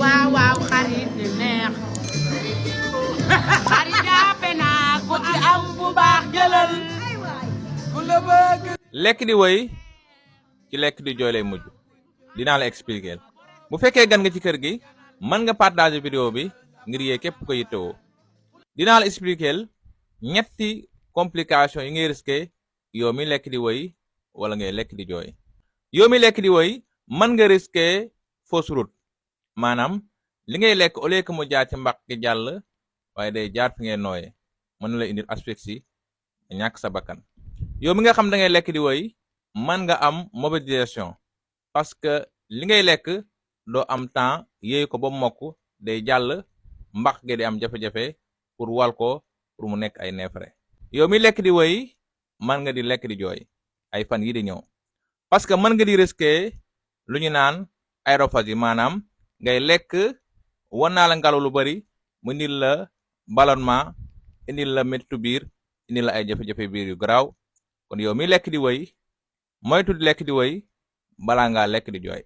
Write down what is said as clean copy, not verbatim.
waaw waaw xarit di neex xarit jàppe naa ku ci am bu baax jëlal ku la bëgg. lekk di woy ci lekk di jooy lay mujj dinaa la expliquer bu fekkee gan nga ci kër gi mën nga partager vidéo bi ngir yee képp ko yittewoo dinaa la expliquer ñetti complication yi ngay risqué yow mi lekk di woy wala ngay lekk di jooy. yow mi lekk di woy mën nga risqué fausse route maanaam li ngay lekk au lieu que mu jaar ci mbaq gi jàll waaye day jaar fi ngay nooye mën na la indil asphyxie ñàkk sa bakkan. yow mi nga xam da ngay lekk di woy mën nga am mauvaise digestion parce que li ngay lekk doo am temps yéey ko ba mokk day jàll mbaq gi di am jafe-jafe pour wal ko pour mu nekk ay neefere. yow mi lekk di woy mën nga di lekk di jooy ay fan yi di ñëw parce que mën nga di risqué lu ñu naan aérophagie maanaam ngay lekk wan naa la ngelaw lu bari mu indil la ballonnement indil la méttitu biir indil la ay jafe-jafe biir yu garaaw kon yow mi lekk di woy moytu di lekk di woy balaa ngaa lekk di jooy.